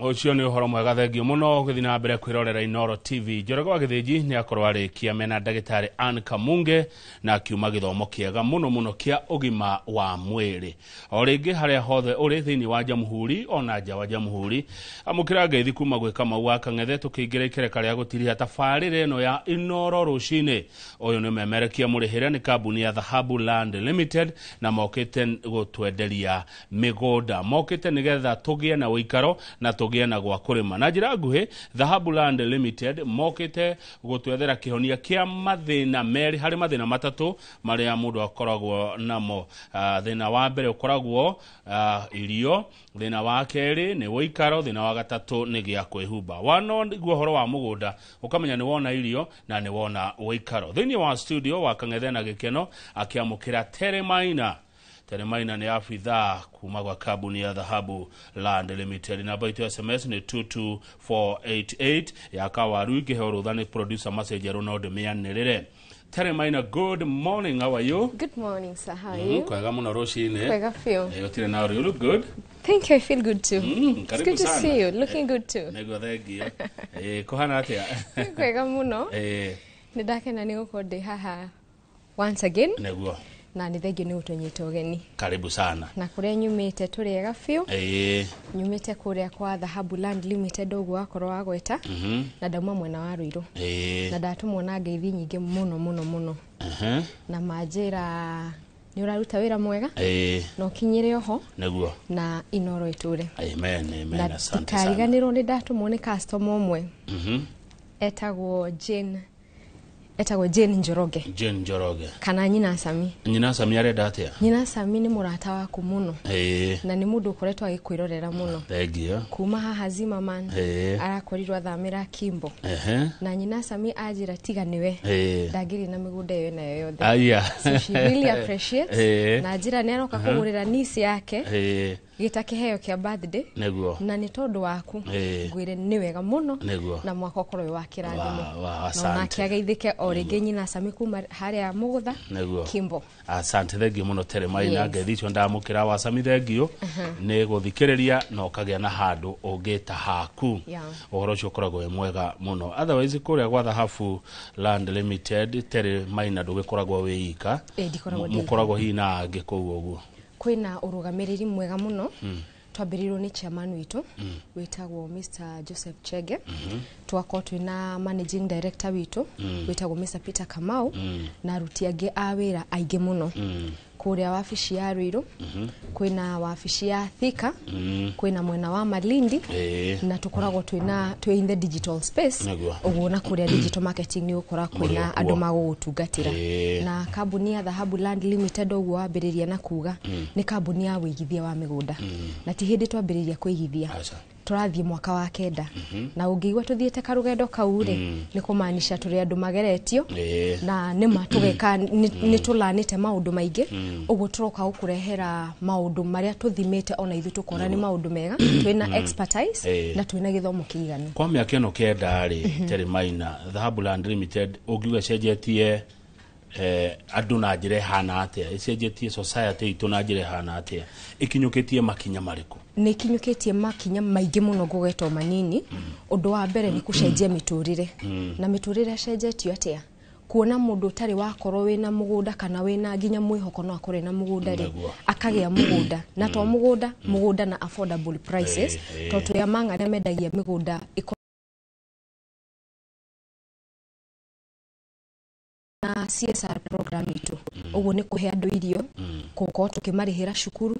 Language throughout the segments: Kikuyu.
Ũcio nĩ ũhoro mwega, thengio mũno gũthiĩ na mbere kwĩrorera Inooro TV. Njoroge wa Gĩthĩnji nĩ akorwo arĩkia mena ndagĩtarĩ Ann Kamunge na akiuma gĩthomo kĩega mũno mũno kĩa ũgima wa mwĩrĩ. O rĩngĩ, harĩa hothe ũrĩ thĩinĩ wa jamhuri ona nja wa jamhuri, amũkĩra ngeithi kuma gwĩ Kamau wa Kang'ethe, tũkĩingĩra ikereka rĩa gũtiriha tabarĩra ĩno ya Inooro rũcinĩ. Ũyũ nĩ memerekia mũrĩhĩre nĩ kambuni ya Dhahabu Land Limited, na mokĩte gũtwenderia mĩgũnda, mokĩte nĩgetha tũgĩe na ũikaro na tũgĩe na gwa kũrĩma. Na njĩra nguhĩ, Dhahabu Land Limited mokĩte gũtwethera kĩhonia kĩa mathĩna merĩ harĩ mathĩna matatũ marĩa mũndũ akoragwo namo. Thĩna wa mbere ũkoragwo irio, thĩna wa kerĩ nĩ ũikaro, thĩna wa gatatũ nĩ gĩa kwĩhumba. Wanoigua ũhoro wa mũgũnda, ũkamenya nĩ wona irio na nĩ wona ũikaro. Thĩinĩ wa studio wa Kang'ethe na gĩkeno akĩamũkĩra Terry Maina. Terry Maina nĩ abithaa kuma gwa kambuni ya Dhahabu Land Limited. Namba itũ ya SMS nĩ 22488. Ya kawaru ingĩheo rũtha nĩ producer Macenjerwo no ndĩmĩanĩrĩre. Terry Maina, good morning, how are you? Good morning, sir. How are you? Kwega mũno rũcinĩ. Kwega feel. Gũtirĩ na ũru. You look good. Thank you. I feel good too. It's Karibu good to sana. see you. Looking good too. Nĩguo, thengio. Kũhana atĩa? Kwega muno. Nĩ ndakena nĩ gũkorwo ndĩ haha once again na nĩ thengio nĩ gũtũnyita ũgeni. Karibu sana. Na kũrĩa nyumĩte tũrĩ ega biũ. Nyumĩte kũrĩa kwa Dhahabu Land Limited, ũguo wakorwo wagweta, na ndauma mwena wa Ruiru na ndatũmwo na ngeithi nyingĩ mũno mũno mũno na manjĩra nĩ ũraruta wĩra mwega na ũkinyĩre oho na Inooro ĩtũre. Amen, amen. Na Asante sana. ndikariganĩrwo nĩ ndatũmwo nĩ customer ũmwe etagwo Jane, etagwo Jane Njoroge. Jane Njoroge. Kana nyina Sami. Nyina Sami arenda atĩa? Nyina Sami nĩ mũrata waku mũno na nĩ mũndũ ũkoretwo agĩkwĩrorera mũno Thengio. kuma haha Zimmerman. Arakorirwo athamĩra Kimbo na nyina Sami anjĩra tiga nĩwe ndangĩrĩ na mĩgũnda ĩyo nayo yothe. Aya. So she really appreciates na njĩra nĩ aroka kũgũrĩra niece yake gĩta kĩheo kĩa birthday na nĩ tondũ waku ngwĩre nĩ wega mũno na mwaka ũkorwo wĩ wa kĩrathimo Wa, na asante. onake ageithĩke o rĩngĩ nyina Sami kuma harĩa Mũgũtha Kimbo. Asante, thengio mũno Terry Maina. Yes. Ngeithi icio ndamũkĩra wacami, thengio nĩ gũthikĩrĩria na ũkagĩa na handũ ũngĩta haku. Ũhoro ũcio ũkoragwo wĩ mwega mũno. Otherwise, kũrĩa gwa Dhahabu Land Limited, Terry Maina, ndũgĩkoragwo wĩ ika? Ndikoragwo ndĩ. Mũkoragwo hihi na angĩ kũu ũguo? Kwĩna ũrũgamĩrĩri mwega mũno. Twambĩrĩirwo nĩ chairman witũ wĩtagwo Mr Joseph Chege, twakorwo twĩna managing director witũ wĩtagwo Mr Peter Kamau na aruti angĩ a wĩra aingĩ mũno. Kũrĩa wabici ya Ruiru, kwĩna wabici ya Thika, kwĩna mwena wa Malindi na tũkoragwo twĩna twĩ in the digital space. Ũguo na kũrĩa digital marketing nĩ ũkora kwĩna Mũrĩ andũ kuo. magũgũtungatĩra. Na kambuni ya Dhahabu Land Limited, ũguo wambĩrĩria na kuga, nĩ kambuni ya wĩigithia wa mĩgũnda na ti hĩndĩ twambĩrĩria kwĩigithia. Aca. Tũrathiĩ mwaka wa kenda na ũngĩigua tũthiĩte karũgendo kau rĩ, nĩ kũmaanisha tũrĩ andũ mageretio na nĩma tũgeka nĩ tũlanĩte maũndũ maingĩ. Ũguo tũroka gũkũrehera maũndũ marĩa tũthimĩte ona ithuĩ tũkona nĩ maũndũ mega, twĩna expertise na twĩna gĩthomo kĩiganu. Kwa mĩaka ĩno 9 rĩ, Terry Maina, Dhahabu Land Limited ũngiuga ĩcenjetie andũ na njĩra ĩhana atĩa? Ĩcenjetie society itũ na njĩra ĩhana atĩa? Ĩkinyũkĩtie makinya marĩkũ? Nĩ ikinyũkĩtie makinya maingĩ mũno, ngũgetwo manini. Ũndũ wa mbere nĩ kũcenjia mĩtũrĩre. Na mĩtũrĩre ĩcenjetio atĩa? Kuona mũndũ ũtarĩ wakorwo wĩna mũgũnda kana wĩna nginya mwĩhoko no akorwo na mũgũnda rĩ, akagĩa mũgũnda, na to mũgũnda, mũgũnda na affordable prices, tondũ twĩ among arĩa mendagia mĩgũnda na CSR program itũ. Ũguo nĩ kũhe andũ irio, gũkorwo tũkĩmarĩhĩra cukuru,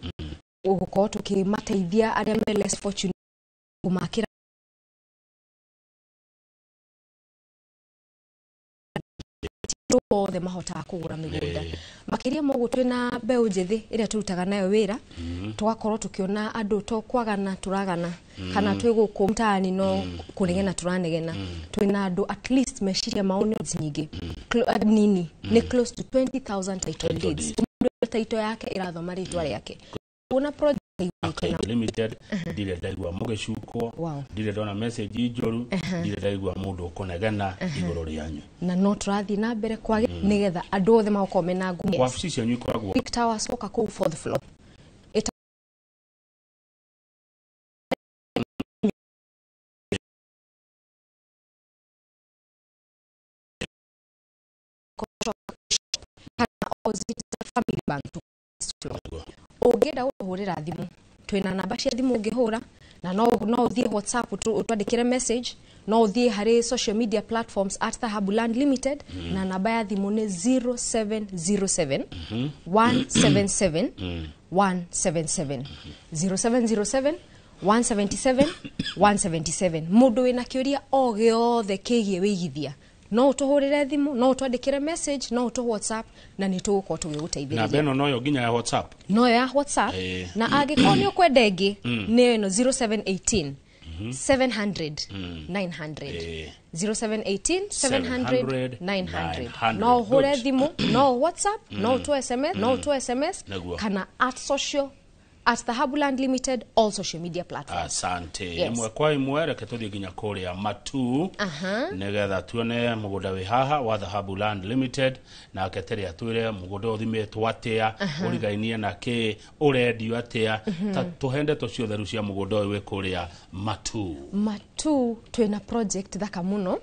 gũkorwo tũkĩmateithia arĩa me less fortunate, kũmakĩra othe mahotaga kũgũra mĩgũnda. Makĩria ma ũguo, twĩna mbeũ njĩthĩ ĩrĩa tũrutaga nayo wĩra, tũgakorwo tũkĩona andũ to kwagana tũragana kana twĩ gũkũ mtaani no kũnegena tũranegena. Twĩna andũ at least meciria mao nĩ nyingĩ nini, nĩ close to 20,000 title Title deeds. deeds. Mũndũ title yake ĩrathoma rĩtwa rĩake, kuona project ĩigĩte na Limited, ndirĩ ndaigua mũgĩcukwo, ndirĩ ndona message njũru, ndirĩ ndaigua mũndũ ũkũnegena igũrũ rĩanyu. Na no tũrathiĩ na mbere kwage nĩgetha andũ othe magakorwo mena ngumo. Wabici cianyu ikoragwo? Peak Towers, woka kũu fourth floor. Opposite Family Bank. Ũngĩenda gũtũhũrĩra thimũ, twĩna namba cia thimũ ũngĩhũra, na no ũthiĩ WhatsApp ũtwandĩkĩre message, no ũthiĩ harĩ social media platforms at Dhahabu Land Limited, na namba ya thimũ nĩ 0707 177 177 0707 177 177. Mũndũ wĩna kĩũria o gĩothe kĩgiĩ wĩigithia, no ũtũhũrĩre thimũ, no ũtwandĩkĩre message, no ũtũ WhatsApp, na nĩ tũgũkorwo tũgĩgũteithĩrĩria. Namba ĩno noyo nginya ya WhatsApp? Noyo ya WhatsApp. Na angĩkorwo nĩ ũkwenda ĩngĩ, nĩyo ĩno 0718 700 900. 0718 700 900. No ũhũre thimũ, no WhatsApp, no ũtũ SMS, no ũtũ SMS, kana at social at Dhahabu Land Limited, all social media platforms. Asante. Imwe kwa imwe, reke tuthiĩ nginya kũrĩa Matu nĩgetha tuone mũgũnda wĩ haha wa Dhahabu Land Limited, nake Terĩ atwĩre mũgũnda ũthimĩtwo atĩa, ũrigainie na kĩ, ũrendio atĩa, ta tũhe ndeto ciothe rĩu cia mũgũnda ũyũ wĩ kũrĩa Matu. Matu twĩna project thaka mũno,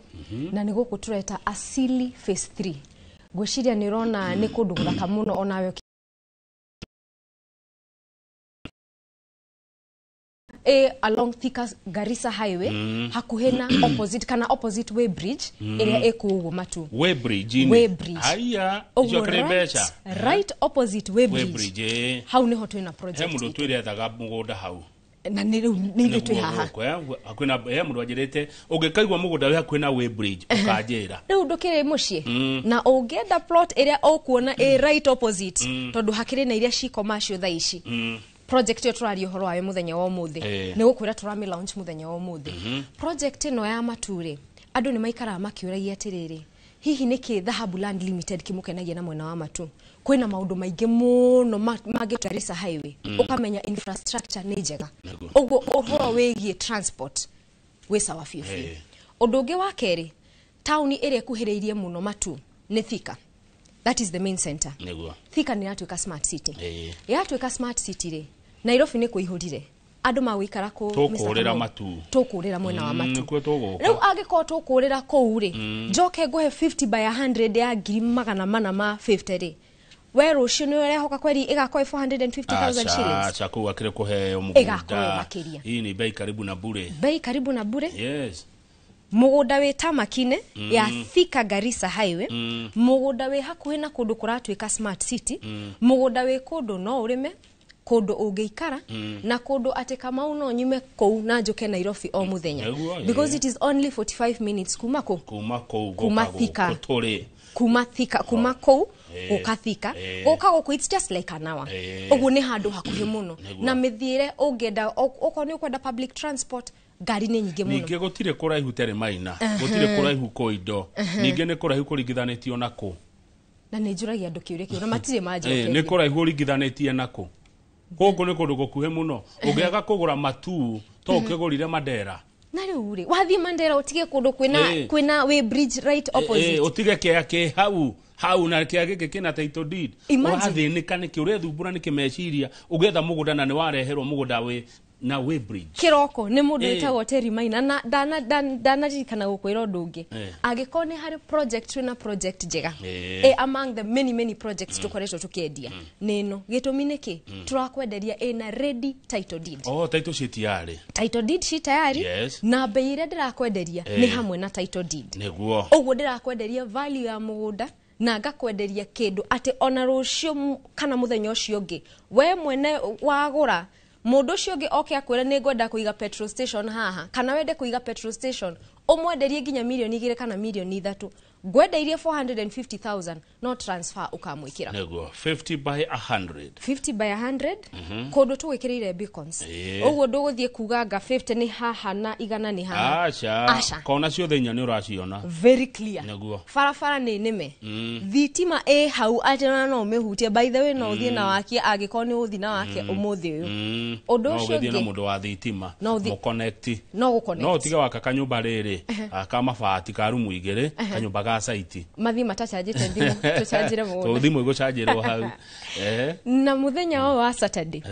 na nĩ gũkũ tũreta Asili Phase 3. Ngwĩciria nĩ ũrona nĩ kũndũ gũthaka mũno onawe along Thika Garissa Highway, hakuhĩ na opposite kana opposite Way Bridge ĩrĩa ĩkũu ũguo Matu. Way Bridge. Way Bridge. Haya, icio kĩrĩ mbeca. Right opposite Way Bridge. Hau nĩho twĩna project. He mũndũ twĩrethaga mũgũnda hau. Na nĩ rĩu nĩ ithuĩ twĩ haha. Hakuhĩ he mũndũ anjĩrĩte ũngĩkaigua mũgũnda wĩ hakuhĩ na Way Bridge ũkanjĩra. Rĩu ndũkĩrĩ mũciĩ. Na ũngĩenda plot ĩrĩa ũkuona ĩ right opposite, tondũ hakĩrĩ na iria ci commercial thaa ici. Project ĩyo tũraria ũhoro wayo mũthenya wa ũmũthĩ, nĩ gũkwĩra tũrami launch mũthenya wa ũmũthĩ. Project ĩno ya Matu rĩ, andũ nĩ maikaraga makĩũragia atĩrĩrĩ, hihi nĩkĩ Dhahabu Land Limited kĩmũkenagia na mwena wa Matu? Kwĩna maũndũ maingĩ mũno mangĩ Garissa Highway, ũkamenya infrastructure nĩ njega, ũguo ũhoro wĩgiĩ transport wĩ sawa biũ biũ. Ũndũ ũngĩ wa kerĩ, taũni ĩrĩa ĩkuhĩrĩirie mũno Matu nĩ Thika. That is the main center. Thika nĩ yatuĩka smart city. Yatuĩka smart city rĩ, Nairobi nĩ kũihũrire. Andũ magũikara kũ? Tũkũrĩra Matu. Tũkũrĩra mwena wa Matu. Rĩu angĩkorwo tũkũrĩra kũu rĩ, njoke ngũhe 50 by 100 ya 450,000 rĩ, we rũciũ nĩ ũrehoka kweri ĩgakorwo 450,000 shillings. Acha kũu akĩrĩ kũheo mũgũnda. Ĩgakorwo makĩria. Hii ni bei karibu na bure. Bei karibu na bure. Yes. Mũgũnda wĩ tamakine ya Thika Garissa Highway, mũgũnda wĩ hakuhĩ na kũndũ kũratuĩka smart city, mũgũnda wĩ kũndũ no ũrĩme, kũndũ ũngĩikara, na kũndũ atĩ Kamau no nyume kũu na njũke Nairobi o mũthenya, because it is only 45 minutes kuma kũ? Kuma kũu kuma Thika. Kuma Thika, kuma kũu gũka Thika, gũka gũkũ it's just like an hour. Ũguo nĩ handũ hakuhĩ mũno, na mĩthiĩre ũngĩenda, okorwo nĩ ũkwenda public transport, ngari nĩ nyingĩ mũno. Ningĩ gũtirĩ kũraihu Terĩ Maina, gũtirĩ kũraihu Koindo, ningĩ nĩ kũraihu kũringithanĩtio na kũ? Na nĩ njũragia andũ kĩũria kĩu na matirĩ manjokeria. Nĩ kũraihu ũringithanĩtie na kũ? Gũkũ nĩ kũndũ gũkuhĩ mũno. Ũngĩaga kũgũra Matu, to ũkĩgũrire Mandera. Na rĩu rĩ, wathiĩ Mandera ũtige kũndũ kwĩna Way Bridge right opposite. Ũtige kĩa kĩ hau hau na kĩa gĩkĩ kĩna title deed. Ũrathĩnĩka nĩkĩ, ũrethumbũra nĩkĩ meciria, ũgetha mũgũnda na nĩ wareherwo mũgũnda wĩ na Way Bridge. Kĩroko nĩ mũndũ wĩtagwo Terry Maina, na ndanaririkana gũkwĩra ũndũ ũngĩ. Angĩkorwo nĩ harĩ project twĩna project njega, among the many many projects tũkoretwo tũkĩendia, nĩ ĩno. Gĩtũmi nĩ kĩ? Tũrakwenderia ĩna ready title deed. Oh, title ci tayari. Title deed ci tayari. Na bei ĩrĩa ndĩrakwenderia nĩ hamwe na title deed. Nĩguo. Ũguo ndĩrakwenderia value ya mũgũnda, na ngakwenderia kĩndũ atĩ ona rũciũ kana mũthenya ũcio ũngĩ, we mwene wagũra, mũndũ ũcio ũngĩ oke akwĩra nĩ ngwenda kũiga petrol station haha, kana wende kũiga petrol station, ũmwenderie nginya 2 million kana 3 million, ngwendeirie 450,000, no transfer ũkamwĩkĩra. Nĩguo, 50 by 100. 50 by 100, kũndũ tũgwĩkĩrĩire beacons. Ũguo ndũgũthiĩ kuga nga 50 nĩ haha na 100 nĩ haha. Aca. Kona ciothe inya nĩ ũraciona. Very clear. Nĩguo. Barabara nĩ nĩme. Thitima ĩ hau atĩ ona no ũmĩhutie. By the way, no ũthiĩ na wakie angĩkorwo nĩ ũthiĩ na wakie ũmũthĩ ũyũ. Ũndũ ũcio ũngĩ, no ũgĩthiĩ na mũndũ wa thitima, mũconnect. No gũconnect. No ũtige waka kanyũmba rĩrĩ, ka mabati ka rumu 2, kanyũmba ga site. Mathiĩ matacanjĩte thimũ, tũcanjĩre mũgũnda. Thimũ ĩgũcanjĩrwo hau. Na mũthenya wa Saturday,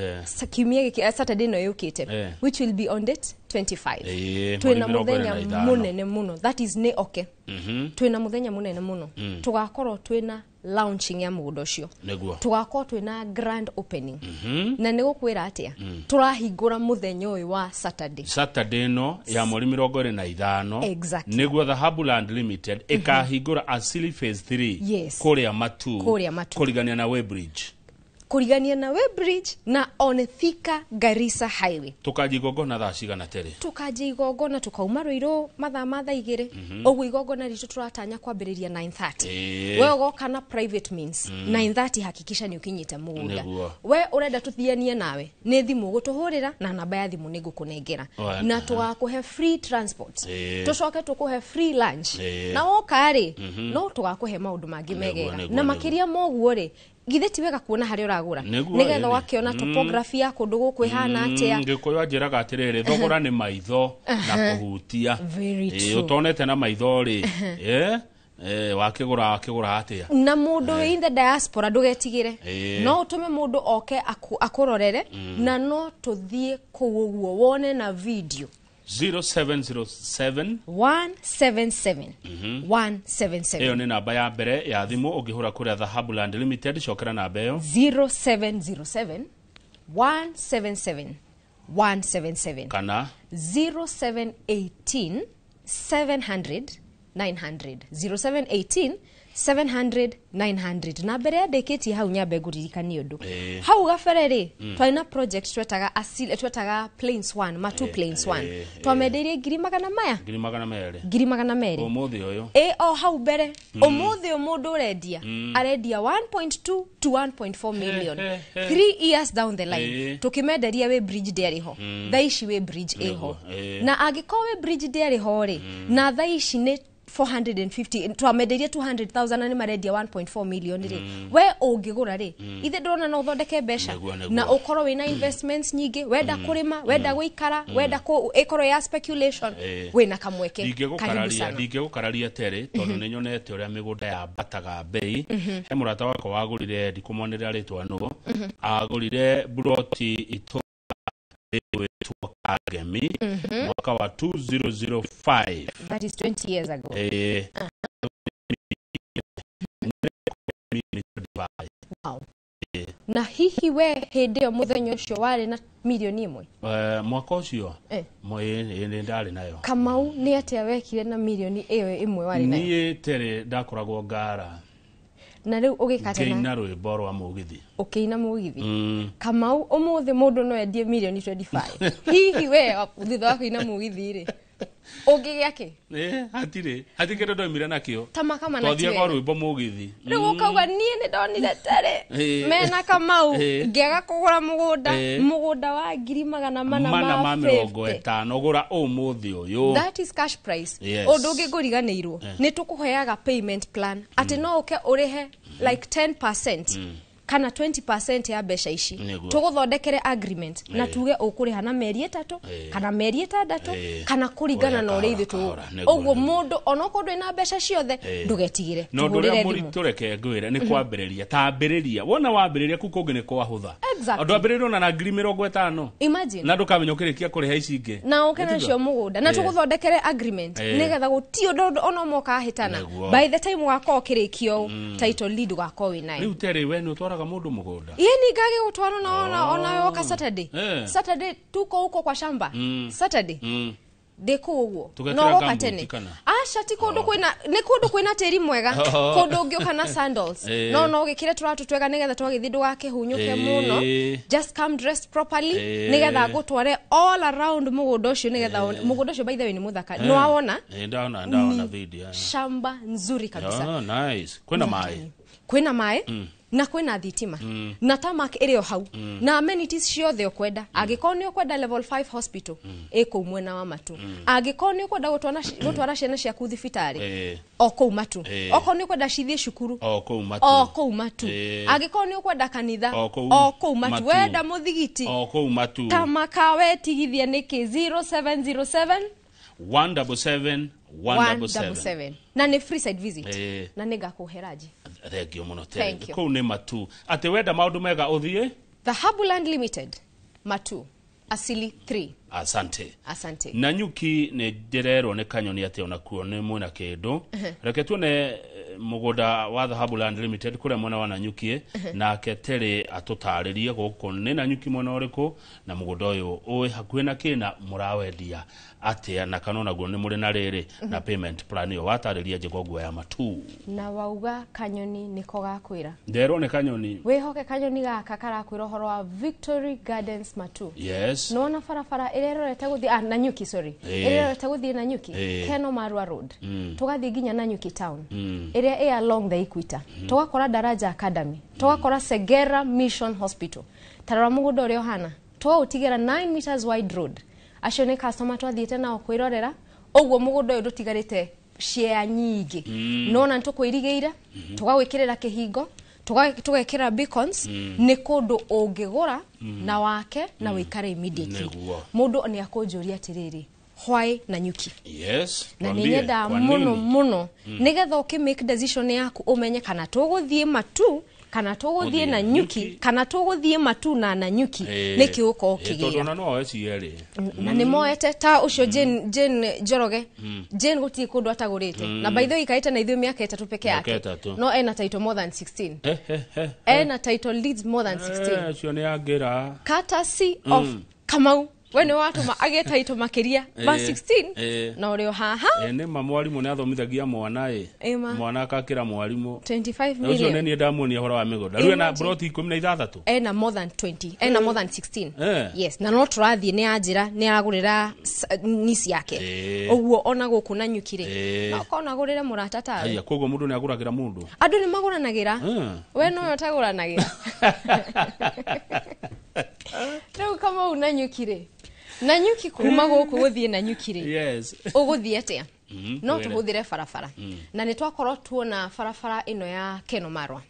kiumia gĩkĩ, Saturday ĩno yũkĩte, which will be on date 25. Ĩĩ, Twĩna mweri mĩrongo ĩrĩ na mũthenya ithano. Mũnene mũno, that is nĩ oke. Twĩna mũthenya mũnene mũno, tũgakorwo twĩna launching ya mũgũnda ũcio. Tũgakorwo twĩna grand opening, na nĩ gũkwĩra atĩa, tũrahingũra mũthenya ũyũ wa Saturday. Saturday ĩno ya mweri 25. Nĩguo Dhahabu Land Limited ĩkahingũra Asili Phase 3 kũrĩa Matu. Kũrĩa Matu. Kũrigania na Weybridge. Kũrigania na Weybridge na on Thika Garissa Highway. Tũkanjia igongona thaa cigana, Terĩ? Tukanjia igongona tukauma Rũirũ mathaa ma thaa 2 ũguo. Igongona ritũ tũratanya kwambĩrĩria 9:30. We ũgoka na private means, 9:30 hakikisha nĩ ũkinyĩte mũgũnda. We ũrenda tũthianie nawe, nĩ thimũ ũgũtũhũrĩra na namba ya thimũ nĩ ngũkũnengera. Na tũgakũhe free transport, tũcoke tũkũhe free lunch. Na woka rĩ, no tũgakũhe maũndũ mangĩ megega. Na makĩria ma ũguo rĩ, githĩ ti wega kuona harĩa ũragũra, nĩgetha ũgakĩona topography ya kũndũ gũkũ ĩhana atĩa? Gĩkũyũ anjĩraga atĩrĩrĩ, thogora nĩ maitho na kũhutia. Very true. Ũtonete na maitho rĩ, wakĩgũra wakĩgũra atĩa? Na mũndũ wĩ in the diaspora, ndũgetigĩre. No ũtũme mũndũ oke akũrorere, na no tũthiĩ kũu ũguo wone na video. 0707 177 177. Ĩyo nĩ namba ya mbere ya thimũ ũngĩhũra kũrĩa Dhahabu Land Limited. Cokera namba ĩyo. 0707 177 177. Kana? 0718 700 900, 0718 700 900. Na mbere ya ndĩkĩtie hau, nyambe ngũririkanie ũndũ. Hau gabere rĩ, twarĩ na project twetaga Asili, twetaga Plains 1, Matu Plains 1. Twamendeirie ngiri magana maya. 200,000. 200,000. Ũmũthĩ ũyũ? Ĩ, o hau mbere. Ũmũthĩ ũyũ mũndũ ũrendia arendia 1.2 to 1.4 million. 3 years down the line, tũkĩmenderia wĩ bridge ndĩarĩ ho, thaa ici wĩ bridge ĩho. Na angĩkorwo wĩ bridge ndĩarĩ ho rĩ, na thaa ici nĩ 450, twamendeirie 200,000 na nĩ marendia 1.4 million rĩ, we ũngĩgũra rĩ, ithe ndĩrona no ũthondeke mbeca. Na ũkorwo wĩna investments nyingĩ, wenda kũrĩma, wenda gũikara, wenda ĩkorwo ya speculation, wĩna kamweke. Karibu sana. Ndingĩgũkararia, Terĩ, tondũ nĩ nyonete ũrĩa mĩgũnda yambataga mbei. He mũrata wakwa wagũrire, ndikũmwanĩrĩra rĩtwa nũ, agũrire buroti itũra rĩgwĩtwo Kangemi mwaka wa 2005. That is 20 years ago. Wow. Na hihi we hĩndĩ ĩyo mũthenya ũcio warĩ na mirioni 1? Mwaka ũcio nĩ ndarĩ nayo. Kamau, nĩ atĩa wekire na mirioni ĩyo 1 warĩ nayo? Niĩ, Terĩ, ndakoragwo ngara. Na rĩu ũgĩka atĩa Ngĩina rwĩmbo rwa mũgithi. Ũkĩina mũgithi. Kamau, ũmũthĩ mũndũ no endie mirioni 25. Hihi we thutha wa kũina mũgithi rĩ, ũngĩgĩa kĩ? Hatirĩ kĩndũ ndoimire nakĩo. Ta makama na ti Twathiaga wega. rwĩmbo mũgithi. Rĩu ũkauga niĩ nĩ ndonire Terĩ mena Kamau, ngĩaga kũgũra mũgũnda, mũgũnda wa ngiri 400 mana ma ma mĩrongo 50. ĩtano gũra ũmũthĩ ũyũ. That is cash price. Ũndũ ũngĩ ngũriganĩirwo, nĩ tũkũheaga payment plan atĩ no ũke ũrĩhe like 10% kana 20% ya mbeca ici. Tũgũthondekere agreement na tuge ũkũrĩha na mĩeri 3 kana mĩeri 6 kana kũringana na ũrĩa ithuĩ Kahora, ũguo mũndũ onokorwo ndwĩ na mbeca ciothe, ndũgetigĩre, Na ũndũ ũrĩa tũhũrĩre thimũ. Mũritũ, reke ngwĩre, nĩ kwambĩrĩria. Tambĩrĩria, wona wambĩrĩria kũu kũngĩ nĩ kwahũtha. Ũndũ ambĩrĩria ona na 50,000 Imagine. na ndũkamenya ũkĩrĩkia kũrĩha ici ingĩ. Na ũke Nĩtiguo? nacio mũgũnda na tũgũthondekere agreement nĩgetha gũti ũndũ ona ũmwe ũkahĩtana. By the time ũgakorwo ũkĩrĩkia ũũ, title deed ũgakorwo wĩ nayo. Rĩu, Terĩ, we nĩ ũtwaraga mũndũ mũgũnda? Iye, ningage gũtwarwo na ona ona woka Saturday. Saturday tuko huko kwa shamba. Saturday ndĩ kũu ũguo. Tũgekĩra No woka gumboot tene. kana? Aca, ti kũndũ kwĩna, nĩ kũndũ kwĩna tĩri mwega, kũndũ ũngĩũka na sandals. No ũgĩkĩre tũratũ twega nĩgetha twagĩthiĩ ndũgakĩhunyũke mũno. Just come dressed properly nĩgetha ngũtware all around mũgũnda ũcio, nĩgetha mũgũnda ũcio, by the way, nĩ mũthaka. Nĩ wawona? Ndona video. Shamba nzuri kabisa. Oh, nice. Kwĩna maĩ? Kwĩna maĩ na kwĩna thitima na tarmac ĩrĩ o hau na amenities ciothe ũkwenda. Angĩkorwo nĩ ũkwenda level 5 hospital, ĩ kũu mwena wa Matu. Angĩkorwo nĩ ũkwenda gũtwara ciana ciaku thibitarĩ, o kũu Matu. Okorwo nĩ ũkwenda cithiĩ cukuru, O kũu Matu. O kũu Matu. Angĩkorwo nĩ ũkwenda kanitha, O kũu o kũu Matu. Matu. Wenda mũthigiti, O kũu Matu. Tamaka wetigithia nĩkĩ? 0707 177 177. 177, na nĩ free site visit. Na nĩ ngakũheraji. Thengio mũno. Thank Terĩ. you. Kũu nĩ Matu, atĩ wenda maũndũ mega ũthiĩ Dhahabu Land Limited, Matu. Asili 3. Asante. Asante. Nanyuki nĩ ndĩrerwo nĩ Kanyoni atĩ onakuo nĩ mwĩna kĩndũ. Reke tuone mũgũnda wa Dhahabu Land Limited kũrĩa mwena wa Nanyuki, nake Terĩ atũtarĩrie gũkũ nĩ Nanyuki mwena ũrĩkũ, na mũgũnda ũyũ ũĩ hakuhĩ na kĩna, mũrawendia atĩa, na kana onaguo nĩ mũrĩ na rĩrĩ na payment plan ĩyo watarĩria njĩgo ya matu. Na wauga Kanyoni nĩko gakwĩra. Nderwo nĩ Kanyoni. Wĩhoke Kanyoni gaka karakwĩra ũhoro wa Victory Gardens Matu. Nĩwona barabara ĩrĩa ĩrorete gũthiĩ Nanyuki, sorry, ĩrĩa ĩrorete gũthiĩ Nanyuki, Keno Marua Road, tũgathiĩ nginya Nanyuki town ĩrĩa ĩ along the equator, tũgakora Daraja Academy, tũgakora Segera Mission Hospital. Tarora mũgũnda ũrĩa ũhana, tũgaũtigĩra 9 meters wide road. Acio nĩ customer twathiĩte nao kwĩrorera. Ũguo mũgũnda ũyũ ndũtigarĩte share nyingĩ, nona nĩtũkwĩrigĩire, tũgagwĩkĩrĩra kĩhingo, tũgekĩra beacons. Nĩ kũndũ ũngĩgũra na wake na wĩikare immediately. Mũndũ nĩ akũnjũria atĩrĩrĩ, why Nanyuki? Na nĩ Twambie, nyendaga kwa mũno nini? mũno nĩgetha ũkĩ make decision yaku, ũmenye kana tũgũthiĩ Matu kana tũgũthiĩ Gũthiĩ Nanyuki, Nanyuki. kana tũgũthiĩ Matu na Nanyuki, nĩkĩ ũkorwo Tondũ ũkĩgĩra. ona no oe cierĩ. Na nĩ moete ta ũcio Jane Njoroge. Jane gũtirĩ kũndũ atagũrĩte, na by the way ikarĩte na ithuĩ mĩaka 3 peke Mĩaka yake, 3. no ena title more than 16. Ena title deeds more than 16. Acio nĩ angĩra. Courtesy of Kamau, we nĩ watũma agĩe title makĩria ma 16, na ũrĩ o haha. Nĩ ma mwarimũ nĩ athomithagia mwana ĩ. Ĩma. Mwana akakĩra mwarimũ. 25 Na ũcio nĩ million. niĩ ndamuonia ũhoro wa mĩgũnda. Rĩu ena Imagine. broti 16. Ena more than 20, ena more than 16. Yes, na no tũrathiĩ nĩ anjĩra nĩ aragũrĩra niece yake. Ũguo ona gũkũ Nanyuki rĩ, no korwo agũrĩre mũrata tawe. Haya, koguo mũndũ nĩ agũragĩra mũndũ. Andũ nĩ magũranagĩra. We nowe ũtagũranagĩra. Rĩu Kamau, Nanyuki rĩ, Nanyuki kuma gũkũ gũthiĩ Nanyuki rĩ, ũgũthiĩ atĩa? No Twĩre. tũhũthĩre barabara, na nĩ twakorwo tuona barabara ĩno ya Keno Marwa.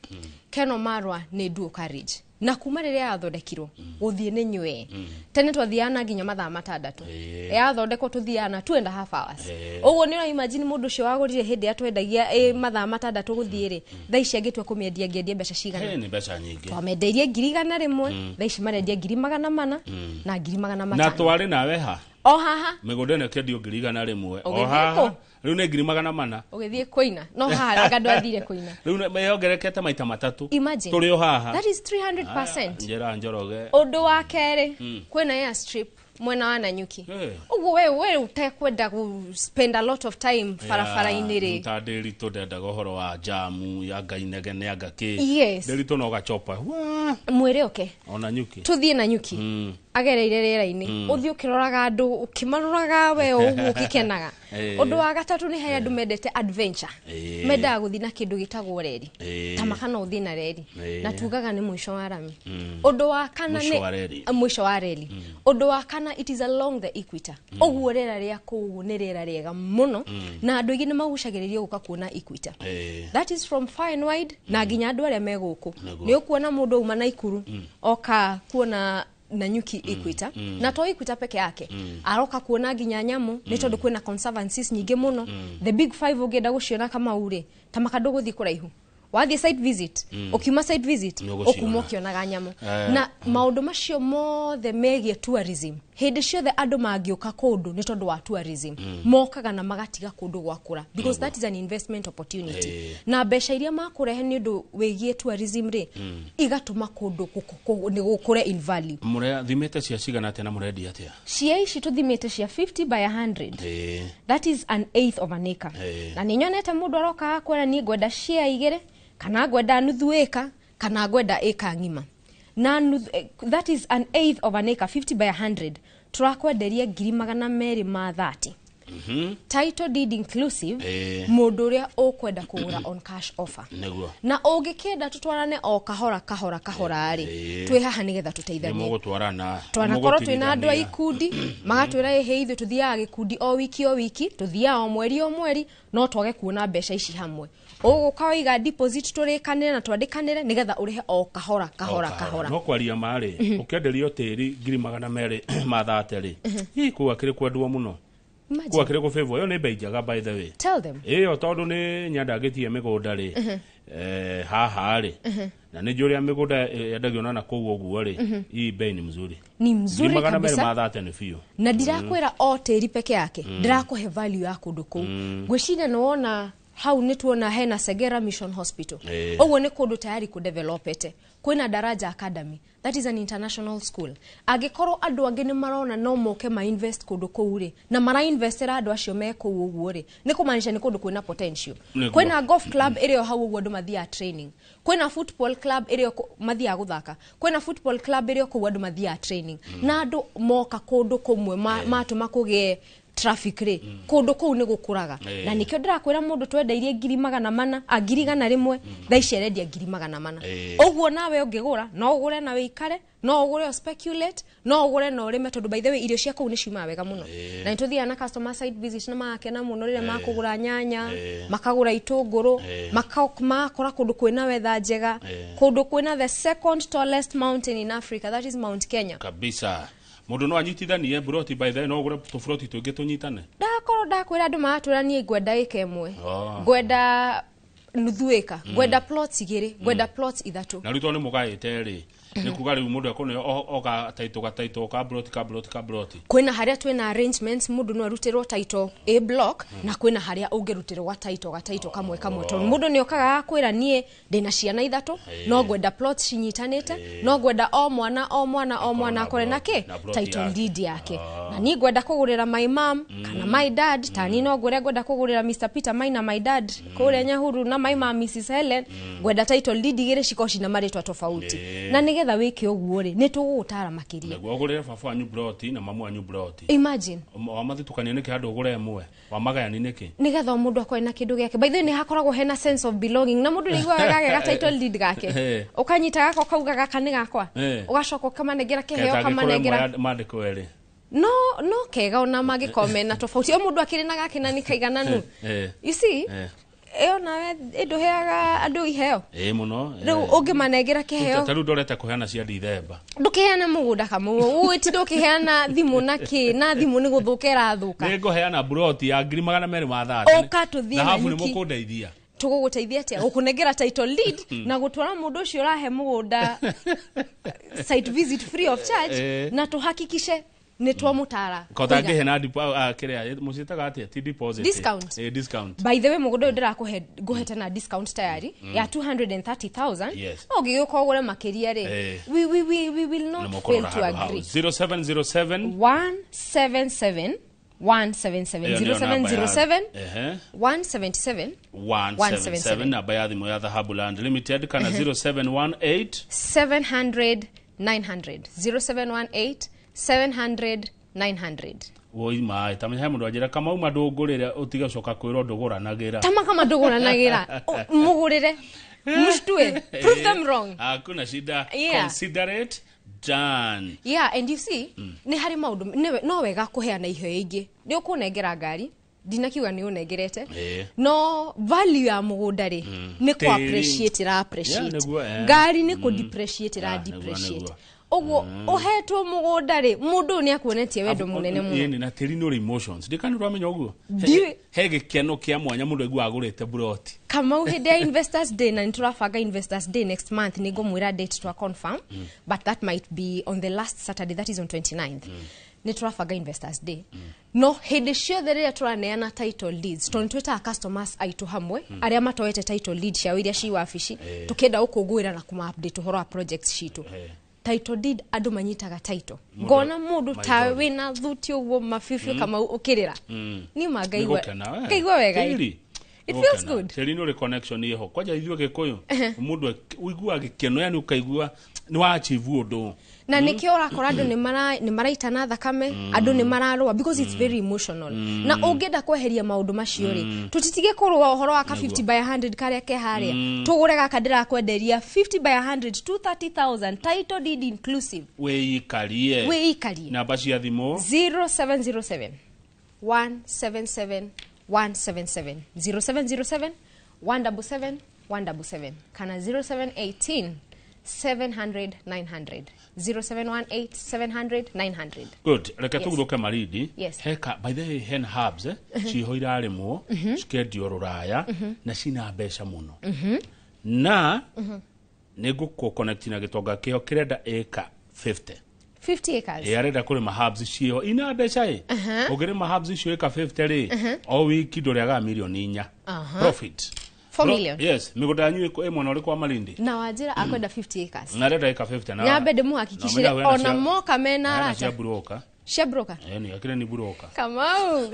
Keno Marwa nĩ dual carriage, na kuma rĩrĩa yathondekirwo gũthiĩ nĩ nywee. Tene twathiaga na nginya mathaa 6. Yathondekwo tũthiaga na 2.5 hours. Ũguo nĩ ũra imagine mũndũ ũcio wagũrire hĩndĩ ĩrĩa twendagia mathaa 6 gũthiĩ rĩ, thaa ici angĩtua kũmĩendia angĩendia mbeca cigana? He, nĩ mbeca nyingĩ. Twamendeirie 100,000, thaa ici marendia 400,000 na ngiri magana Na matano twarĩ nawe ha? O haha. Mĩgũnda ĩno ĩkĩendio 100,000. O Ũgĩthiĩ haha. kũ? Rĩu nĩ 400,000. Ũgĩthiĩ kũina no haha anga ndwathire kũina. Rĩu yongererekete maita matatũ. Imagine. Tũrĩ o haha. That is 300%. Njĩra Njoroge. Ũndũ wa kerĩ, kwĩna airstrip mwena wa Nanyuki. Ũguo we ũtekwenda gũ spend a lot of time barabara-inĩ rĩ, Ta Ndĩritũ ndendaga ũhoro wa jamu ya ngai negene anga kĩ. Ndĩritũ no gachopa. Wa! Mwĩre oke. Ona nyuki. Tũthiĩ Nanyuki agereire rĩera-inĩ, ũthiĩ ũkĩroraga andũ, ũkĩmaroraga we ũguo ũgĩkenaga. Ũndũ wa gatatũ, nĩ harĩ andũ mendete adventure, mendaga gũthiĩ na kĩndũ gĩtagwo reri. Ta makana ũthiĩ na reri, na tugaga nĩ mũico wa rami. Ũndũ wa kana Mũico nĩ wa reri. Mũico wa reri. Ũndũ wa kana, it is along the equator. Ũguo rĩera rĩa kũu nĩ rĩera rĩega mũno, na andũ aingĩ nĩ magucagĩrĩrio gũka kuona equator. That is from far and wide, na nginya andũ arĩa me gũkũ. Nĩ ũkuona mũndũ auma Naikuru oka kuona Nanyuki equator, na to equator peke yake, aroka kuona nginya nyamũ, nĩ tondũ kwĩna conservancies nyingĩ mũno, the big five. Ũngĩenda gũciona Kamau rĩ, ta makandũ gũthiĩ kũraihu, wathiĩ site visit, ũkiuma site visit, Nĩ ũgũciona. ũkuma ũkĩonaga nyamũ. Na maũndũ macio mothe megiĩ tourism, hĩndĩ ciothe andũ mangĩũka kũndũ nĩ tondũ wa tourism, mokaga na magatiga kũndũ gwakũra, because that is an investment opportunity. Na mbeca iria makũrehe nĩ ũndũ wĩgiĩ tourism rĩ, igatũma kũndũ nĩ gũkũre in value. Mũrathimĩte cia cigana atĩa na mũrendia atĩa? Cia ici tũthimĩte cia 50 by 100. That is an eighth of an acre. Na nĩ nyonete mũndũ aroka akwĩra, niĩ ngwenda cia igĩrĩ, kana ngwenda nuthu ĩka, kana ngwenda ĩka ng'ima. Na nuthu, that is an eighth of an acre, 50 by 100, tũrakwenderia 230,000, title deed inclusive. Mũndũ ũrĩa ũkwenda kũgũra on cash offer, na ũngĩkĩenda tũtwarane o kahora kahora kahora rĩ, twĩ haha nĩgetha Nĩ tũteithanie. mũgũtwarana. Twanakorwo twĩna andũ a ikundi magatwĩra, ĩhĩ, ithuĩ tũthiaga gĩkundi o wiki o wiki, tũthiaga o mweri o mweri, no twage kuona mbeca ici hamwe. Ũgũka waiga deposit, tũrĩkanĩre na twandĩkanĩre nĩgetha ũrĩhe o kahora kahora kahora. No kwaria marĩ, ũkĩenderio tĩri 230,000 rĩ, hihi kũu akĩrĩ kwendwo mũno? Imagine. Kwa kire gũbĩvwo ĩyo nĩ bei njega, by the way. Tell them. Ĩyo tondũ nĩ nyandangĩtie mĩgũnda rĩ, haha rĩ, na nĩ njũĩ ũrĩa mĩgũnda yendagio na kũu ũguo rĩ, hii bei ni mzuri. Ni mzuri Ngiri 230 kabisa. Nĩ biũ. Na ndirakwĩra o tĩri peke yake, ndirakũhe value ya kũndũ kũu. Ngwĩciria nĩ wona hau nĩ tuona hena Segera Mission Hospital. Ũguo nĩ kũndũ tayari kũdevelopete. Kwĩna Daraja Academy, that is an international school. Angĩkorwo andũ angĩ nĩ marona no moke ma invest kũndũ kũu rĩ, na marainvestera andũ acio me kũu ũguo rĩ, nĩ kũmaanisha nĩ kũndũ kwĩna potential. Nĩguo. Kwĩna golf club ĩrĩ o hau ũguo andũ mathiaga training, kwĩna football club ĩrĩ o mathiaga gũthaka, kwĩna football club ĩrĩ o kũu andũ mathiaga training, na andũ moka kũndũ kũmwe matũma kũgĩe traffic rĩ, kũndũ kũu nĩ gũkũraga. Na nĩkĩo ndĩrakwĩra mũndũ twendeirie 400,000, a 100,000, thaa ici arendia 400,000. Ũguo nawe ũngĩgũra no ũgũre na wĩikare, no ũgũre o speculate, no ũgũre na ũrĩme, tondũ by the way irio cia kũu nĩ ciumaga wega mũno. Na nĩ tũthiaga na customer site visit na magakena mũno rĩrĩa makũgũra nyanya, makagũra itũngũrũ, magakora kũndũ kwĩna weather njega, kũndũ kwĩna the second tallest mountain in Africa, that is Mount Kenya. Kabisa. Mũndũ no anyitithanie buroti, by the way, no ũgũre tũburoti tũingĩ tũnyitane. Ndakorwo ndakwĩra andũ maratwĩra niĩ ngwenda ĩka ĩmwe, Oh. ngwenda nuthu ĩka, ngwenda plots igĩrĩ, ngwenda plots ithatũ. Na rĩu tondũ nĩ mũgaĩte rĩ, nĩ kuga rĩu mũndũ ekũneo o gataitũ gataitũ ka buroti ka buroti ka buroti. Kwĩna harĩa twĩna arrangements mũndũ no arutĩrwo title A block, na kwĩna harĩa ũngĩrutĩrwo gataitũ gataitũ kamwe kamwe, tondũ mũndũ nĩ okaga agakwĩra niĩ ndĩna ciana ithatũ, no ngwenda plots cinyitanĩte, no ngwenda o mwana o mwana o mwana na akore na kĩ na plot title yake. deed yake, na niĩ ngwenda kũgũrĩra my mom kana my dad, ta niĩ no ngwĩre ngwenda kũgũrĩra Mr Peter Maina, my dad kũrĩa Nyahururu, na my mom Mrs Helen, ngwenda title deed igĩrĩ cikorwo cina marĩtwa tofauti. Na nĩgetha wĩke ũguo rĩ, nĩ tũgũgũtara makĩria. Nĩguo ũgũrĩre baba wanyu buroti na mamu wanyu buroti. Imagine. Wamathitũkania nĩkĩ handũ ũgũre ĩmwe wamagayani nĩkĩ? Nigetha o mũndũ akorwe na kĩndũ gĩake. By the way, nĩ hakoragwo hena sense of belonging, na mũndũ nĩaiguaga gake ga title deed gake, ũkanyita gaka ũkauga gaka nĩ gakwa, ũgacoka ũkamanengera kĩheo, Keta angĩkorwo ĩmwe ũkamanengera maandĩko erĩ. No no kega ona mangĩkorwo mena tofauti, o mũndũ akĩrĩ na gake na nĩ kaigananu. You see, ĩyo nawe ĩndũheaga andũ iheo. Ĩ mũno. Rĩu ũngĩmanengera kĩheo. Ta rĩu ndorete kũheana cia Dithemba. Ndũkĩheana mũgũnda kamũ ũgĩtinda ũkĩheana thimũ na kĩ, na thimũ nĩ gũthũka ĩrathũka. Nĩ ngũheana buroti ya 230,000. Ũka tũthiĩ na habu nĩ Nanyuki. mũkũndeithia. Tũgũgũteithia atĩa? Gũkũnengera title deed na gũtwara mũndũ ũcio ũrahe mũgũnda site visit free of charge, na tũhakikishe nĩ twamũtara. Kota ngĩhe na kĩrĩa mũciĩtaga atĩa, ti deposit? Discount. Discount. By the way, mũgũnda ũyũ ndĩrakũhe ngũhete na discount tayari ya 230,000. No ũngĩgĩũka ũgũre makĩria rĩ, we will na not fail mũkũrora to handũ hau. agree. 0707 177 177. Ĩyo nĩyo namba ya- 0707 177 177, namba ya thimũ ya Dhahabu Land Limited, kana 0718 700 900, 0718 700 900. Woi maĩ tamenya he mũndũ anjĩra kamauma ndũngũrĩre ũtige coka kwĩrwo ndũgũranagĩra. Tama kama ndũgũranagĩra, mũgũrĩre mũcitue, prove them wrong. Hakuna shida. Yeah. Consider it done. Yeah, and you see, nĩ harĩ maũndũ no wega kũheana iheo ingĩ. Nĩ ũkũnengera ngari, ndinakiuga nĩ ũnengerete, no value ya mũgũnda rĩ, nĩ kũ Tĩri. appreciate ĩra appreciate. Yeah, nĩguo, Ngari nĩ kũ depreciate ĩra Yeah, nĩguo, depreciate. Nĩguo. Ũguo ũhetwo mũgũnda rĩ, mũndũ ũyũ nĩ akuonetie wendo mũnene mũno. Ĩni, na tĩri nĩ ũrĩ emotions, ndikani ũramenya ũguo. Ndiũĩ. He gĩkeno kĩa mwanya mũndũ aiguaga agũrĩte buroti. Kamau, hĩndĩ ya Investors Day, na nĩtũrabanga Investors Day next month, nĩ ngũmwĩra date twa confirm, but that might be on the last Saturday, that is on 29th, nĩ tũrabanga Investors Day. No hĩndĩ ciothe rĩrĩa tũraneana title deeds, tondũ nĩtwĩtaga customers aitũ hamwe arĩa matoete title deed ciao iria ci wabici, tũkĩenda gũkũngũĩra na kũma update ũhoro wa projects citũ, title deed andũ manyitaga title, ngona mũndũ ta My God. wĩna thuti ũguo mabibiũ Kamau ũkĩrĩra niĩ ngaigua Nĩgũkena, we. ngaigua wega. Tĩri. It feels Nĩgũkena. good. Tĩri nĩ ũrĩ connection ĩho kwanja ithuĩ gĩkũyũ mũndũ ũiguaga gĩkeno, yani ũkaigua nĩ wa achieve ũndũ. Na nĩkĩo ũrakora andũ nĩ maraitana thakame, andũ nĩ mararũa, because it's very emotional. Na ũngĩenda kweheria maũndũ macio rĩ, tũtitige kũrũa ũhoro wa ka 50 by 100 karĩa ke harĩa, tũgũre gaka ndĩrakwenderia 50 by 100, 230,000, title deed inclusive. Wĩikarie. Wĩikarie. Namba cia thimũ. 0707 177 177, 0707 177 177, kana 0718 700 900, 0718 700 900. Good. Reke tũguthũke Malindi. Yes. Heka, by the way, hen herbs ciho irarĩmwo cikendio rũraya na cina mbeca mũno, na nĩ ngũkũ connect na gĩtonga kĩho kĩrenda ĩka 50. 50 acres. Ĩ, arenda kũrĩma herbs ciĩho ina mbeca. Ĩ, ũngĩrĩma herbs icio ĩka 50 rĩ, o wiki ndũrĩagaga 4 milioni profit. 4 million. Yes, mĩgũnda yanyu ĩ mwena ũrĩkũ wa Malindi? Na wanjĩra akwenda 50 acres. Na arenda ĩka 50 na Nyambe ndĩmũhakikicire na ona moka mena hena arata cia broker. Cia broker. Ĩni akĩrĩ nĩ broker. Kamau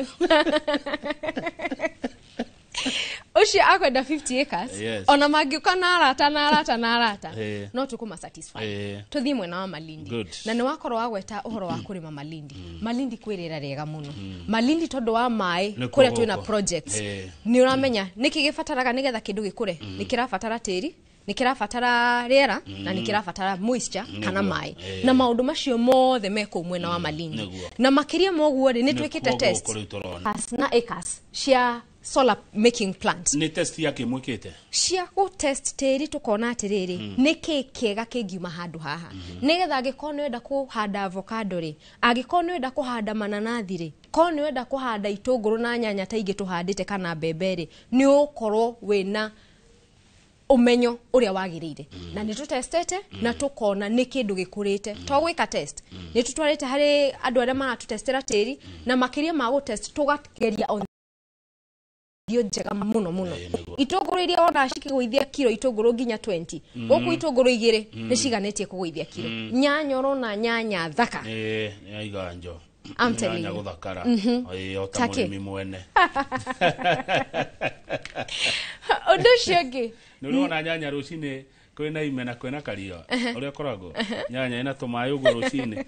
ũcio akwenda 50 acres. Yes. Ona mangĩũka na arata na arata na arata, no tũkũma satisfy. Tũthiĩ mwena wa Malindi. Good. Na nĩ wakorwo wagweta ũhoro wa kũrĩma Malindi. Malindi kwĩ rĩera rĩega mũno. Malindi tondũ wa maĩ Nĩkuo kũrĩa twĩna gũkũ. projects, nĩ ũramenya nĩkĩ gĩbataraga nĩgetha kĩndũ gĩkũre. Nĩ kĩrabatara tĩri, nĩ kĩrabatara rĩera, na nĩ kĩrabatara moisture kana maĩ, na maũndũ macio mothe me kũu mwena wa Malindi. Na makĩria ma ũguo rĩ, nĩ twĩkĩte Nĩkuo test gũkũ rĩu tũrona. acres na acres cia solar making plant. Nĩ test ya kĩmwĩkĩte? Cia gũ test tĩri, tũkona atĩrĩrĩ, nĩ kĩ kĩega kĩngiuma handũ haha, nĩgetha angĩkorwo nĩ wenda kũhanda avocado rĩ, angĩkorwo nĩ wenda kũhanda mananathi rĩ, korwo nĩ wenda kũhanda itũngũrũ na nyanya ta ingĩ tũhandĩte kana mbembe rĩ, nĩ ũgũkorwo wĩna ũmenyo ũrĩa wagĩrĩire. Na nĩ tũtestete na tũkona nĩ kĩndũ gĩkũrĩte. To gwĩka test, nĩ tũtwarĩte harĩ andũ arĩa maratũtestera tĩri, na makĩria ma gũtest tũgageria on irio njega mũno mũno. Itũngũrũ iria wona cikĩgũithia kiro itũngũrũ nginya 20, gũkũ itũngũrũ igĩrĩ nĩ ciganĩtie kũgũithia kiro. Nyanya ũrona nyanya thaka. Ĩ, nĩ aiganjo. I'm telling Nyanya you. gũthakara. Ĩ, o ta Take. mũrĩmi mwene. Ũndũ ũcio ũngĩ, Nĩ ũrona nyanya rũcinĩ kwĩna ime na kwĩna kariũa ũrĩa ũkoragwo nyanya ĩna tũmaĩ ũguo rũcinĩ,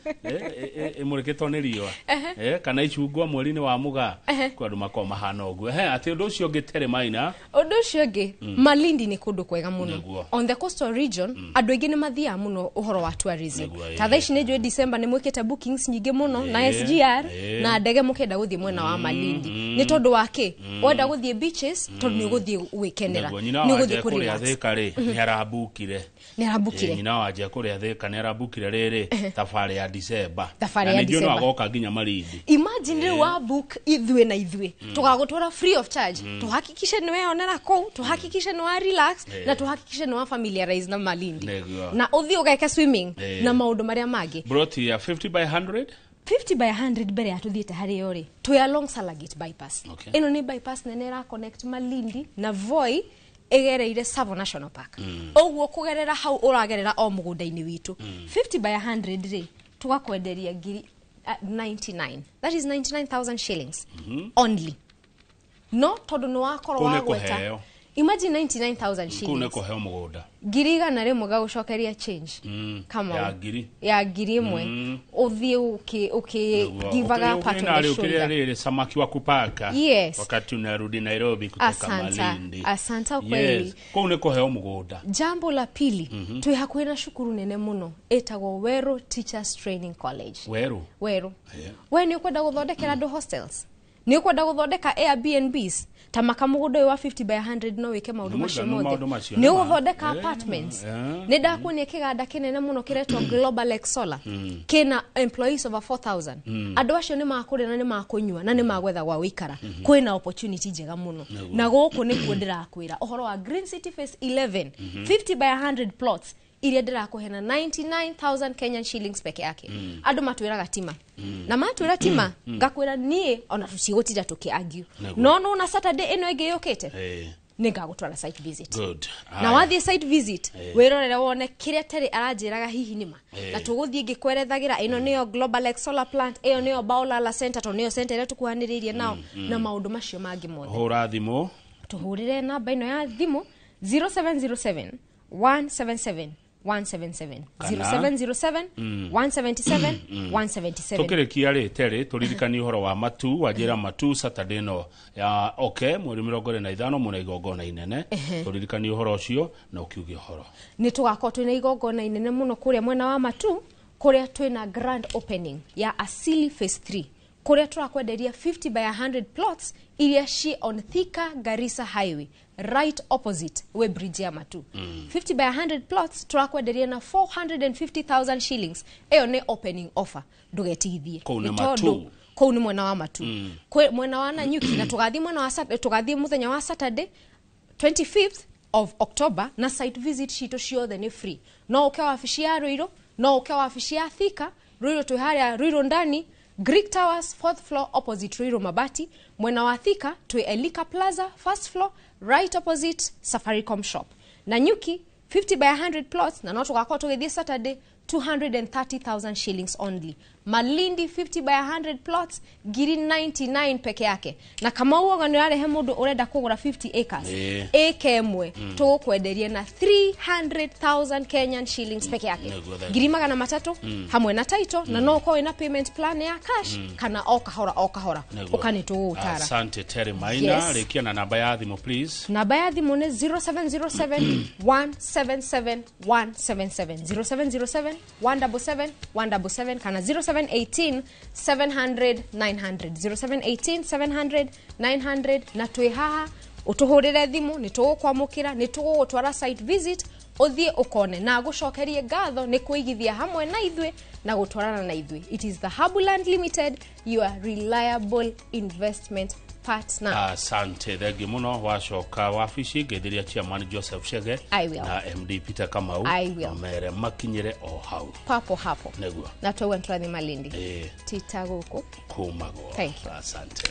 ĩmũrĩkĩtwo nĩ riũa, kana icungwa mweri-inĩ wa mũgaa, kwĩ andũ makoragwo mahana ũguo. Atĩ ũndũ ũcio ũngĩ terĩ maina. Ũndũ ũcio ũngĩ, Malindi nĩ kũndũ kwega mũno. On the coastal region, andũ aingĩ nĩ mathiaga mũno ũhoro wa tourism. Ta thaa ici nĩ njũĩ December nĩ mwĩkĩte bookings nyingĩ mũno na SGR na ndege mũkĩenda gũthiĩ mwena wa Malindi. Nĩ tondũ wa kĩ? Wenda gũthiĩ beaches, tondũ nĩ ũgũthiĩ gwĩkenera, Nĩguo nyina nĩ wa ũgũthiĩ Nje kũrĩa kũrelax. Thĩka rĩ, nĩ arambukire. Nĩ arambukire. Nyina wa Nje kũrĩa Thĩka nĩ arambukire rĩrĩ thabarĩ ya December. Thabarĩ Na ya nĩ njũĩ no December. agoka nginya Malindi. Imagine rĩu wa book ithuĩ na ithuĩ tũgagũtwara free of charge, tuhakikishe nĩ weyonera kũu, tuhakikishe nĩ wa relax, na tuhakikishe nĩ wa familiarize na Malindi, na ũthiĩ ũgeke swimming na maũndũ marĩa mangĩ. Broti ya 50 by 100. 50 by 100, mbere ya tuthiĩte harĩo rĩ, twĩ along Salagate bypass. Ĩno nĩ bypass nene ĩra connect Malindi na Voi ĩgereire Tsavo National Park. Ũguo kũgerera hau ũragerera o mũgũnda-inĩ witũ. 50 by 100 rĩ, tũgakwenderia ngiri 99, that is 99,000 shillings only. No tondũ nĩ wakorwo Kũu nĩ wagweta kũheo. Imagine 99,000 Kũu nĩ shillings. kũheo mũgũnda. 100,000 gagũcokeria change. Come on. Ya ngiri. Ya 1,000, ũthiĩ ũkĩ givaga pat on the shoulder. Rĩrĩ samaki wa kupaka wakati unarudi Nairobi kutoka Asante. Malindi. Asante kweli. Yes. Kũu nĩ kũheo mũgũnda. Jambo la pili, twĩ hakuhĩ na cukuru nene mũno ĩtagwo Weru Teachers Training College. Weru. Weru. We nĩ ũkwenda gũthondekera andũ hostels, nĩ ũkwenda gũthondeka Airbnbs, ta maka mũgũnda ũyũ wa 50 by 100 no wĩke maũndũ Nĩ macio mũiganu mothe. maũndũ macio, Nĩ nĩ ma. ũgũthondeka apartments. Nĩ ndakuonia kĩganda kĩnene mũno kĩretwo Global X Solar, kĩna employees over 4000. Andũ acio nĩ makũrĩa na nĩ makũnyua na nĩ magwetha gwa gũikara. Kwĩna opportunity njega mũno, na gũkũ nĩkuo ndĩrakwĩra ũhoro wa Green City Phase 11, 50 by 100 plots iria ndĩrakũhe na 99,000 Kenyan shillings peke yake. Andũ matwĩraga tima, na matwĩra tima, ngakwĩra niĩ ona tũtigũtinda tũkĩ-argue. No nona Saturday ĩno ĩngĩ yũkĩte, nĩ ngagũtwara site visit. Good. Na Haya. wathiĩ site visit, wĩrorere wone kĩrĩa Terry aranjĩraga hihi nĩma. Na tũgũthiĩ ngĩkwerethagĩra ĩno nĩyo Global X Solar Plant, ĩyo nĩyo Baolala Center, tondũ nĩyo center ĩrĩa tũkuhanĩrĩirie nao, na maũndũ macio mangĩ mothe. Hũra thimũ. Tũhũrĩre namba ĩno ya thimũ, 0707 177 177. Kana? 0707 177 177. Tũkĩrĩkia rĩ, Terry, tũririkanie ũhoro wa matu wanjĩra matu Saturday ĩno ya oke mweri 25 mũna igongona inene. Tũririkanie ũhoro ũcio na ũkiuge ũhoro. Nĩ tũgakorwo twĩna igongona inene mũno kũrĩa mwena wa Matu, kũrĩa twĩna grand opening ya Asili Phase 3. Kũrĩa tũrakwenderia 50 by 100 plots iria ci on Thika Garissa Highway, right opposite we bridge ya Matu. 50 by 100 plots tũrakwenderia na 450,000 shillings. Ĩyo nĩ opening offer, ndũgetigithie. Kũu nĩ Nĩ tondũ Matu. Kũu nĩ mwena wa Matu. Mwena wa Nanyuki na tũgathiĩ mwena wa tũgathiĩ mũthenya wa Saturday 25th of October, na site visit citũ ciothe nĩ free. No ũke wabici ya Ruiru, no ũke wabici ya Thika. Ruiru twĩ harĩa Ruiru ndani, Greek Towers, fourth floor, opposite Ruiru Mabati. Mwena wa Thika twĩ Elika Plaza, first floor, right opposite Safaricom shop. Nanyuki 50 by 100 plots, na no tũgakorwo tũgĩthiĩ Saturday, 230,000 shillings only. Malindi 50 by 100 plots ngiri 99 peke yake. Na kama uoga nĩ ũrarehe mũndũ ũrenda kũgũra 50 acres, ĩka ĩmwe tũgũkwenderia na 300,000 Kenyan shillings peke yake. Nĩguo, thank Ngiri 300 hamwe na title, na no ũkorwo wĩna payment plan ya cash kana o kahora o kahora. Nĩguo. Ũka nĩ tũgũgũtara. Asante Terry Maina. Yes. Rĩkia na namba ya thimũ, please. Namba ya thimũ nĩ 0707 177 177, 0707 177 177, kana 0718 700 900, 0718 700 900. Na twĩ haha, ũtũhũrĩre thimũ, nĩ tũgũkwamũkĩra, nĩ tũgũgũtwara site visit, ũthiĩ ũkone na gũcokerie ngatho nĩ kũigithia hamwe na ithuĩ na gũtwarana na ithuĩ. It is the Habuland Limited, your reliable investment partner. Asante, thengi muno. Wacoka wabici, ngeithiria chairman Joseph Chege I will. na MD Peter Kamau. I will. Na mere makinyire o hau. Papo hapo. Nĩguo. Na twauga nĩtũrathiĩ Malindi. Ĩĩ. Tita gũkũ. Kumagwo. Thank you. Asante.